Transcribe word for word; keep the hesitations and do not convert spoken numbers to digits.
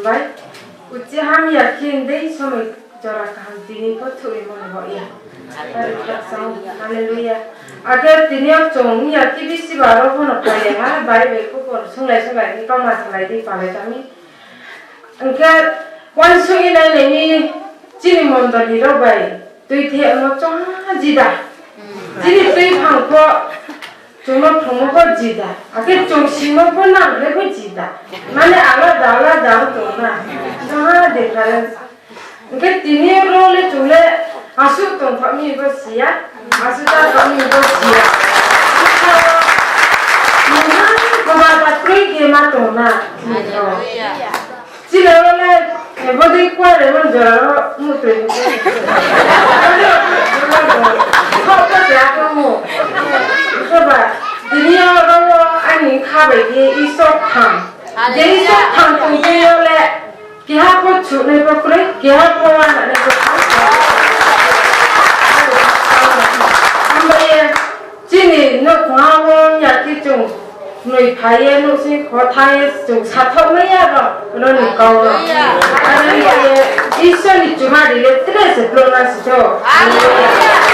Bai, uchi hamya khe hindui somoi jora kaham tini pho thwi mano bo ya. Hallelujah. Akhe tini o chwng ya khe bisi baro phono phai ha, bai bai kupor sunglai sunglai ni kama salai di palai tami. Hwnkhe wansugwi nainani chini mondoli rok bai twi thepno chongha jida. Chini twi phangkho chwngno phungmokho jida. Akhe chwng simokho nangkhe jida. Mane alada alada wng tongna. Chongha difference. Hwnkhe tini role chwngle aswk tongthokni bo siya. Aswk ta tongni bo siya. Mungha koba ta twi khe ma tongna. Chini role bodei kuare mon jora mutwi. Khok ta ya ko mu. Soba tini role ani khabai khe isok thang. Je isok thang tong twi role. Keha pho chuknai pho kwrwi, keha pho wananai pho kwrwi. Hambai chini nok khungao yakhe chwng nwi phaiye, nok sing kho thangye chwng sathok maya ro, roni kau ro. Hallelujah. Aroni khe Iswar ni chumari le tre se plona si tho. Hallelujah.